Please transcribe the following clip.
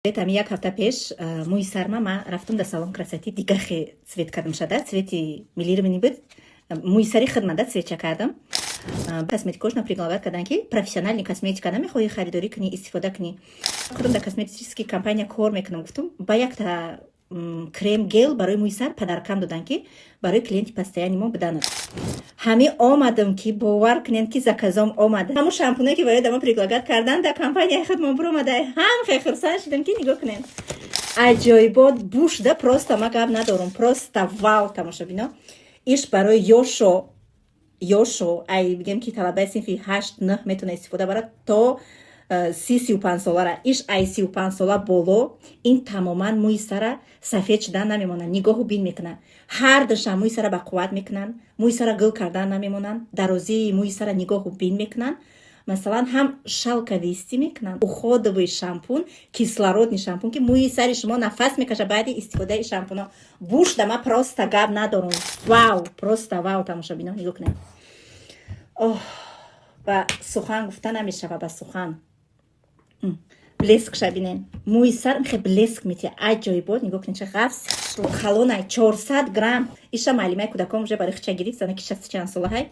Ами як ҳафта пеш мӯи сарма ма рафтум да салон красоты, дигахе цвет кардам шада, цвети мелированный буд. Мӯи сари хидма да цветча кардам. Косметикошна предлагать кардан, ки профессиональный косметика намехоҳӣ харидорӣ кунӣ, истифода кунӣ? Худам дар косметический компания кор мекунам, гуфтум. Ба якта крем гель барои мӯи сар подаркам додан, ки барои клиенти постоянный мо биданад. Ҳами омадам, ки бовар кунед, ки заказом омад. Ҳамун шампуне, ки барои дама предлагать кардан, дар компанияи худмон биромада. Ҳам хеле хурсанд шудам, ки нигоҳ кунед, аҷоибот бушда. Просто ма гап надорум, просто вау. Тамошобино, иш барои ёшо ёшо, ай бигем, ки талабаи синфи 8, 9 метавона истифода барад то 30, 35 солара. Иш ай 35 сола боло. Ин тамоман мӯи сара сафед шудан намемонад, нигоҳу бин мекунад. Ҳар душа мӯи сара ба қувват мекунанд, мӯи сара гул кардан намемонанд, дарозии мӯи сара нигоҳу бин мекунанд. Масалан, ҳам шелковистый мекунанд, уходовый шампун, кислородный шампун, ки мӯи сари шумо нафас мекашад баъди истифодаи шампуно. Бушда ма просто гап надорум, вау, просто вау. Тамошобино, нигоҳ кунед. Оҳ, ба сухан гуфта намешава, ба сухан. Блеск ша бинен, мӯи сар хе блеск метия, аҷоибот. Нигоҳ кунед, ча ғафс калонай, 400 грамм. Иша маълимаи кӯдакон уже барои хича гирифт, зана ки шасту чанд солаҳай.